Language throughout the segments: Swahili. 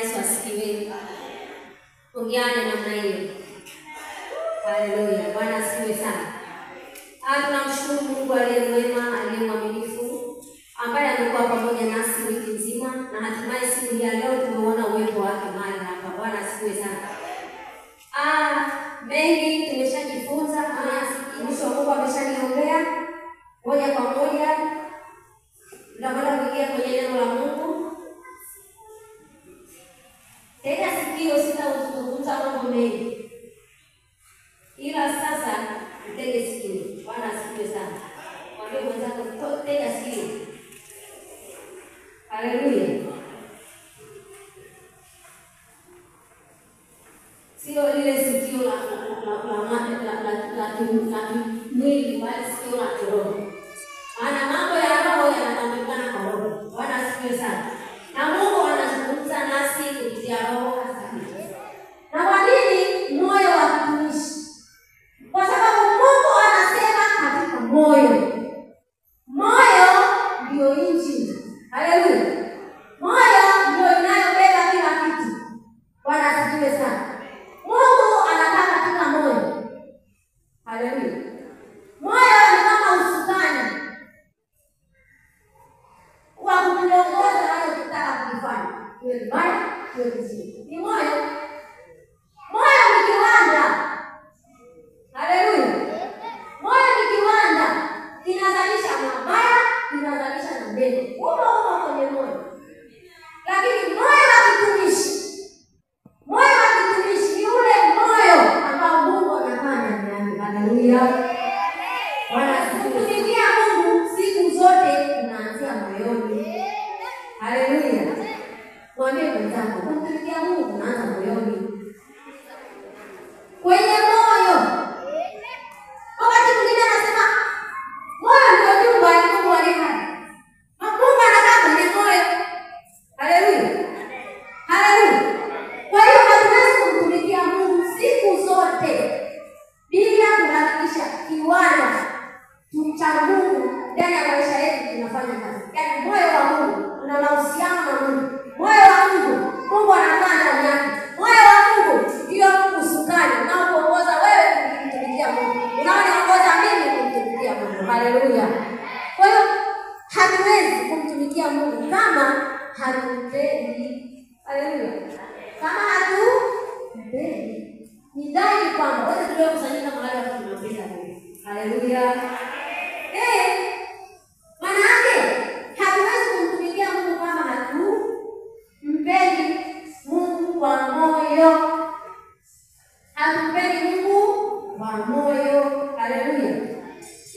Yesu asifiwe. Ongeane namna hiyo. Haleluya. Bwana asifiwe sana. Tunamshukuru Mungu aliye mwema, aliye mwaminifu, ambaye amekuwa pamoja nasi wiki nzima na hatimaye siku ya leo tumeona uwepo wake mahali hapa. Bwana asifiwe sana. Mengi tumeshajifunza, mwisho wa Mungu ameshaniombea moja kwa moja. Tunakwenda kuingia kwenye neno la Mungu. Tega sikio, sitazungumza mambo mengi, ila sasa mtege sikio. Bwana asifiwe sana. Mwambie mwenzako tega sikio. Haleluya. Sio lile sikio la mwili, bali sikio la kiroho. Maana mambo ya roho yanatambulikana kwa roho. Bwana asifiwe sana. Na Mungu anazungumza nasi kupitia Roho Mtakatifu. Na kwa nini moyo wa kitumishi? Kwa sababu Mungu anasema katika moyo. Moyo ndio injini. Haleluya. Moyo ndio inayobeba kila kitu. Bwana asifiwe sana. Mungu anakaa katika moyo. Haleluya. Moyo ni kama usukani wa kukuongoza unachotaka kufanya. Iwe kibaya, iwe kizuri. Ni moyo. Moyo ni kiwanda. Haleluya. Moyo ni kiwanda. Kinazalisha mabaya, kinazalisha na mema. Umo umo kwenye moyo. Lakini moyo wa kitumishi, moyo wa kitumishi ni ule moyo ambao Mungu anakaa ndani yake. Haleluya. Bwana, kumtumikia Mungu siku zote unaanzia moyoni. Haleluya. Mwambie mwenzako, kumtumikia Mungu unaanza moyoni. Kwenye moyo. Wakati mwingine anasema moyo ndio nyumba ya Mungu aliye hai. Mungu anakaa kwenye moyo. Haleluya. Haleluya. Kwa hiyo hatuwezi kumtumikia Mungu siku zote bila kuhakikisha kiwanda cha Mungu ndani ya maisha yetu kinafanya kazi. Yaani moyo wa Mungu una mahusiano na Mungu. Moyo wa Mungu, Mungu anakaa ndani yake. Moyo wa Mungu ndio usukani unaokuongoza wewe kumtumikia Mungu, unaoniongoza mimi kumtumikia Mungu. Haleluya. Kwa hiyo hatuwezi kumtumikia Mungu kama hatumpendi. Haleluya. Kama hatumpendi. Ni dhahiri kwamba wote tuliokusanyika mahali hapa tunampenda Mungu. Haleluya. Maana yake hatuwezi kumtumikia Mungu kama hatumpendi Mungu kwa moyo. Hatumpendi Mungu kwa moyo. Haleluya.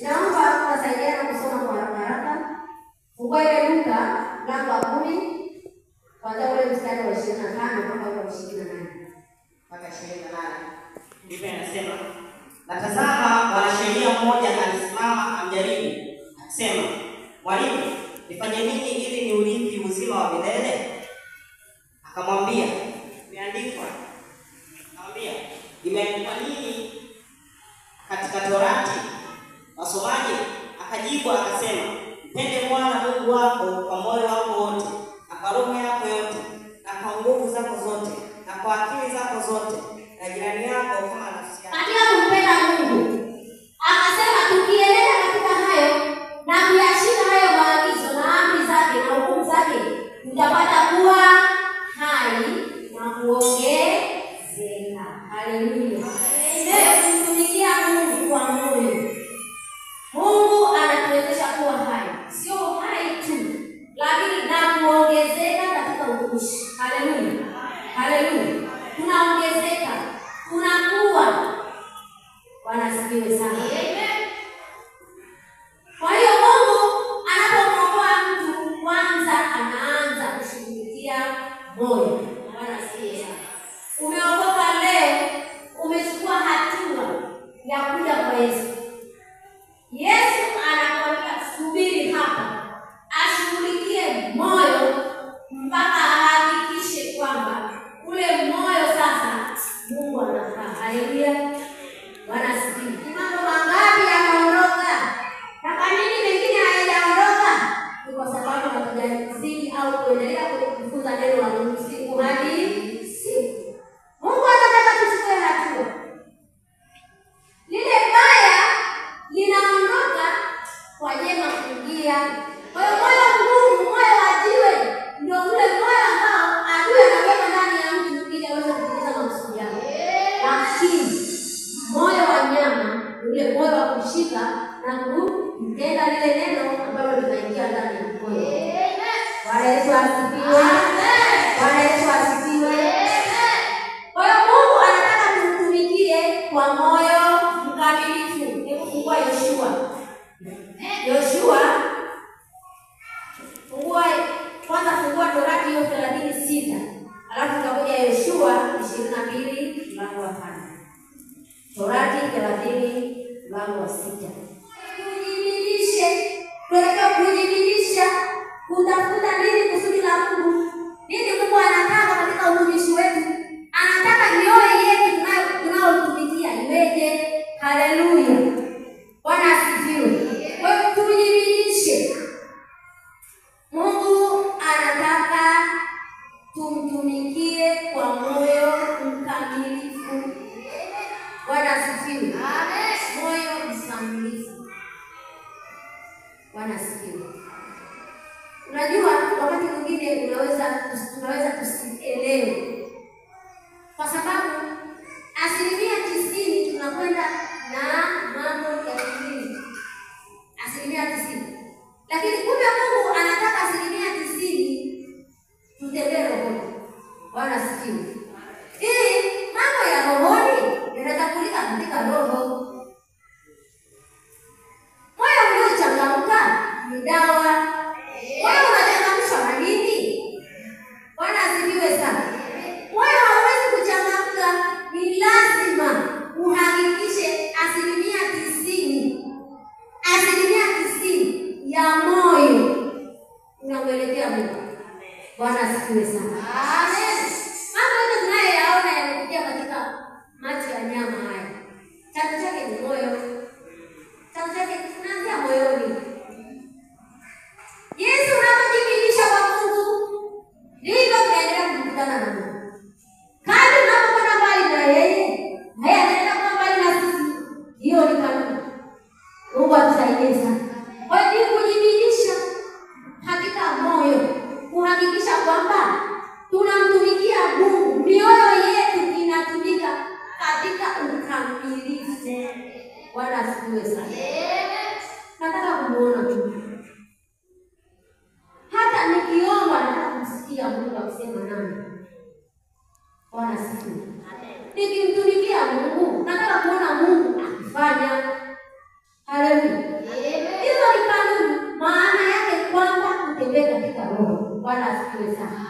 Naomba tuwasaidiane kusoma kwa haraka haraka. Fungua ile Luka mlango wa 10 kuanzia ule mstari wa 25 mpaka ule wa 28. Mpaka 28. Biblia inasema, na tazama, mwanasheria mmoja alisimama amjaribu, akisema, Mwalimu, nifanye nini ili niurithi uzima wa milele? Akamwambia, imeandikwa. Akamwambia, imeandikwa nini katika Torati? Wasomaje? Akajibu akasema, mpende Bwana Mungu wako kwa moyo wako wote, na kwa roho yako yote, na kwa nguvu zako zote, na kwa akili zako zote, na jirani yako kama nafsi yako. Katika kumpenda Mungu akasema tukienenda katika hayo na kuyashika hayo maagizo na amri zake na hukumu zake, tutapata kuwa hai na kuongezeka. Haleluya. Kumtumikia Mungu kwa moyo. Mungu anatuwezesha kuwa hai, sio hai tu, lakini na kuongezeka katika utumishi. Haleluya. Haleluya. Tunaongezeka, tunakuwa. Bwana asifiwe sana. Kwa hiyo Mungu anapomwokoa mtu kwanza anaanza kushughulikia moyo. Bwana asifiwe sana. Umeokoka leo, umechukua hatua ya kuja kwa Yesu. Yesu anakuambia subiri hapa, ashughulikie moyo mpaka ahakikishe kwamba ule moyo sasa Mungu anakaa. Haleluya. Bwana asifiwe. Ni mambo mangapi yanaondoka? Na kwa nini mengine hayajaondoka? Ni kwa sababu hatujazidi au kuendelea kujifunza neno la Mungu siku hadi asifiwe. Bwana Yesu asifiwe. Kwa hiyo Mungu anataka tumtumikie kwa moyo mkamilifu. Hebu fungua Yoshua. Yoshua, fungua kwanza, fungua Torati hiyo 36. Alafu utakuja Yoshua 22 mlango wa 5. Torati 30 mlango wa 6. Tujibidiishe, tunataka kujibidiisha kutafuta nini kusudi la Mungu. Nini Mungu anataka katika utumishi wetu? Anataka mioyo yetu tunayotumikia iweje? Haleluya. Bwana asifiwe. Kwa hiyo tujibidiishe. Mungu anataka tumtumikie kwa moyo mkamilifu. Bwana asifiwe. Amen. Moyo mkamilifu. Bwana asifiwe. Unajua wakati mwingine unaweza tusielewe, kwa sababu 90% tunakwenda na mambo ya kimwili, 90%. Lakini kumbe Mungu anataka 90% tutembee rohoni. Bwana asifiwe. Ili mambo ya rohoni yanatambulika katika roho. Moyo uliochangamka ni dawa. Moyo unachangamshwa na nini? Bwana asifiwe sana. Moyo hauwezi kuchangamka, ni lazima uhakikishe 90%, 90% ya moyo unamwelekea Mungu. Bwana asifiwe sana. Amen. Mambo yote tunayoyaona yamekuja katika macho ya nyama haya, chanzo chake ni moyo. Chanzo chake kinaanzia moyoni. Yesu unapojibidisha kwa Mungu, ndivyo tunaendelea kukutana na Mungu. Kadri unapokwenda mbali na yeye, naye anaendelea kuwa mbali na sisi. Hiyo ni kanuni. Mungu atusaidie sana. Kwa hiyo kujibidisha katika moyo, kuhakikisha kwamba tunamtumikia Mungu, mioyo yetu inatumika katika ukamilifu. Bwana asifiwe sana. Nataka kumuona Mungu. Hata nikiomba nataka kumsikia Mungu akisema nami. Bwana asifiwe. Nikimtumikia Mungu, nataka kuona Mungu akifanya. Haleluya. Hizo ni kanuni, maana yake kwamba kutembea katika roho. Bwana asifiwe sana.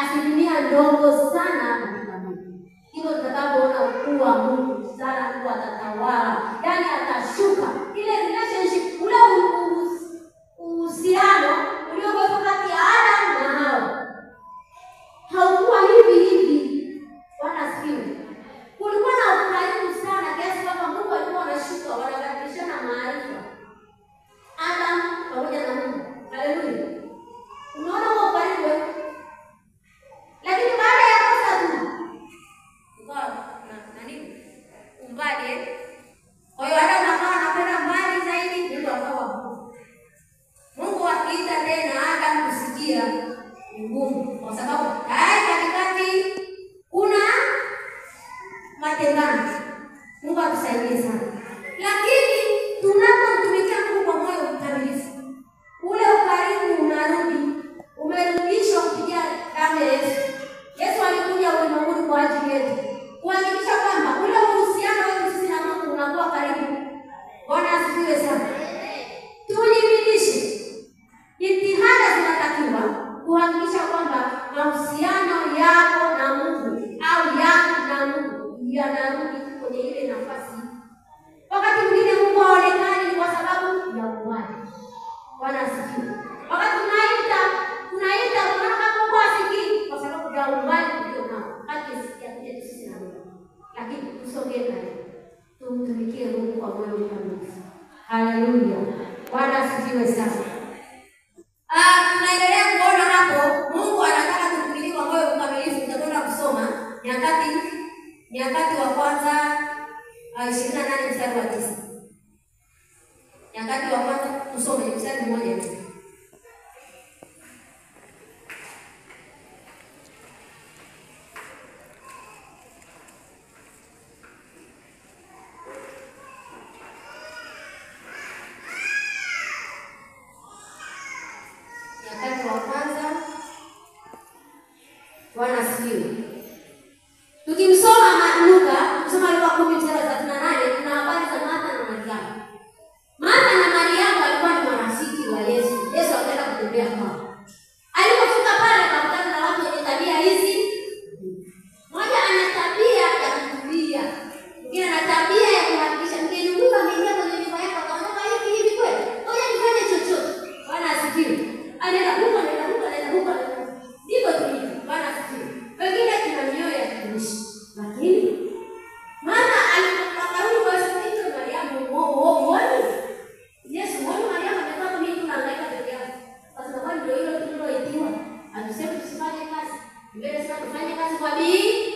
Asilimia ndogo sana katika Mungu. Hivyo tutakapoona ukuu wa Mungu sana, Mungu atatawala, yaani atashuka. Ile relationship, ule uhusiano uliokuwepo kati ya Adam na Hawa haukuwa hivi hivi. Bwana asifiwe. Kulikuwa na ukaribu sana kiasi kwamba Mungu alikuwa anashuka, wanabadilishana maarifa, Adam pamoja na Mungu. Haleluya. Unaona huo ukaribu eh? Lakini baada ya kosa tu ukawa na nini? Umbali eh? Kwa hiyo Adam akawa anakwenda mbali zaidi, Mungu akawa mkuu. Mungu akiita tena Adam kusikia ni ngumu, kwa sababu tayari katikati kuna matengano. Mungu atusaidie sana. Lakini tunapomtumikia Mungu kwa moyo mkamilifu, ule ukaribu unarudi, umerudishwa kupitia damu ya Yesu. Yesu alikuja ulimwenguni kwa ajili yetu, kuhakikisha kwamba ule uhusiano wetu sisi na Mungu unakuwa karibu. Bwana asifiwe sana. Tujibidishe. Jitihada zinatakiwa kuhakikisha kwamba mahusiano yako na Mungu au yako na Mungu yanarudi kwenye ile nafasi. Wakati mwingine Mungu haonekani kwa sababu ya umbali. Bwana asifiwe. Wakati tunaita tunaona Mungu hasikii kwa sababu ya umbali tulio nao kati ya sisi na Mungu. Lakini tusogee karibu, tumtumikie Mungu kwa moyo mkamilifu. Haleluya. Bwana asifiwe sana. Tunaendelea kuona hapo Mungu anataka kutumikia kwa moyo mkamilifu. Tutakwenda kusoma Nyakati wa kwanza 28 mstari wa 9. Nyakati wa kwanza tusome mstari mmoja tu. Nyakati wa kwanza Biblia inasema tufanye kazi kwa bidii,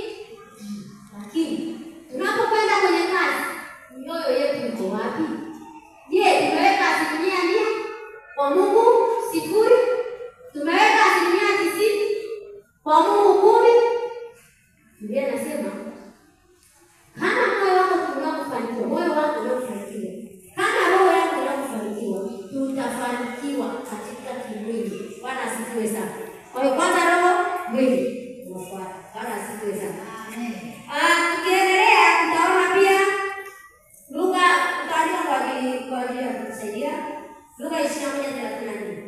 lakini tunapokwenda kwenye kazi, mioyo yetu iko wapi? Je, tumeweka 100% kwa Mungu 0? Tumeweka 90% kwa Mungu 10? Biblia inasema kama moyo wako unakufanikiwa, moyo wako unakufanikiwa, kama roho yako inakufanikiwa, tutafanikiwa katika kimwili. Bwana asifiwe sana. Kwa hiyo kwanza roho, mwili unafuata. Bwana asifiwe sana. Tukiendelea tutaona pia Luka, tutaandika kwa ajili ya kutusaidia. Luka 21:34.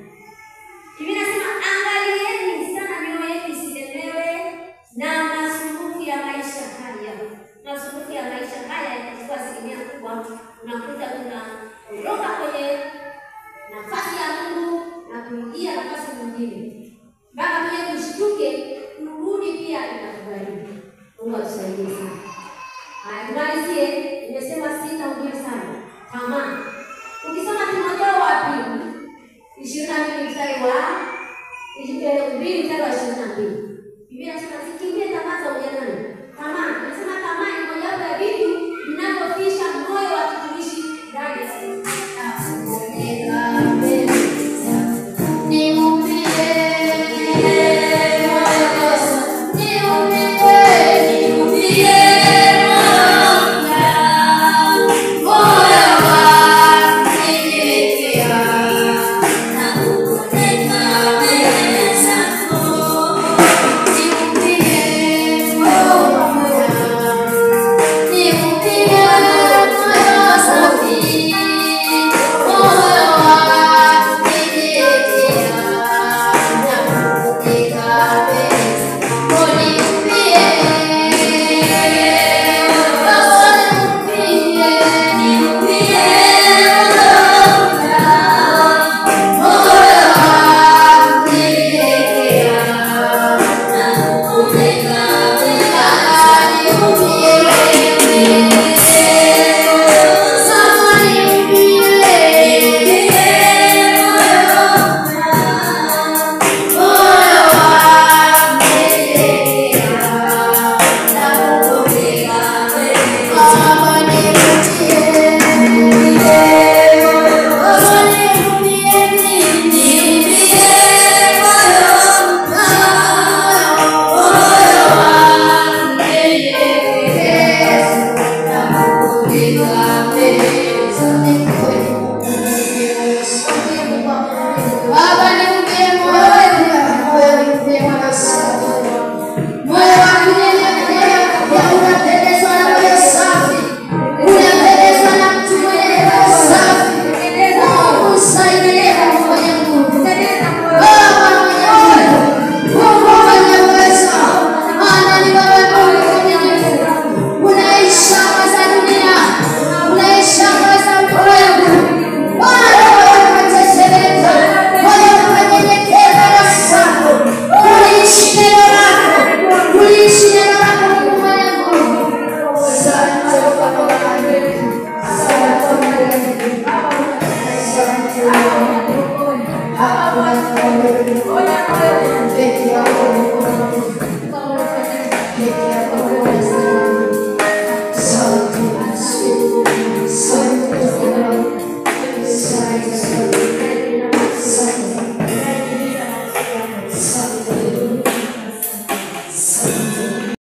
Biblia inasema angalieni sana mioyo yenu isilemewe na masumbufu ya maisha haya. Masumbufu ya maisha haya yanachukua asilimia kubwa. Unakuta tunaondoka kwenye nafasi ya Mungu na kuingia nafasi nyingine, mpaka tuje tushtuke, turudi pia inatugharimu. Mungu atusaidie sana. Haya, tumalizie. Nimesema sitahubiri sana. Tamaa. Ukisoma Timotheo wa pili 22 mstari wa 2 mstari wa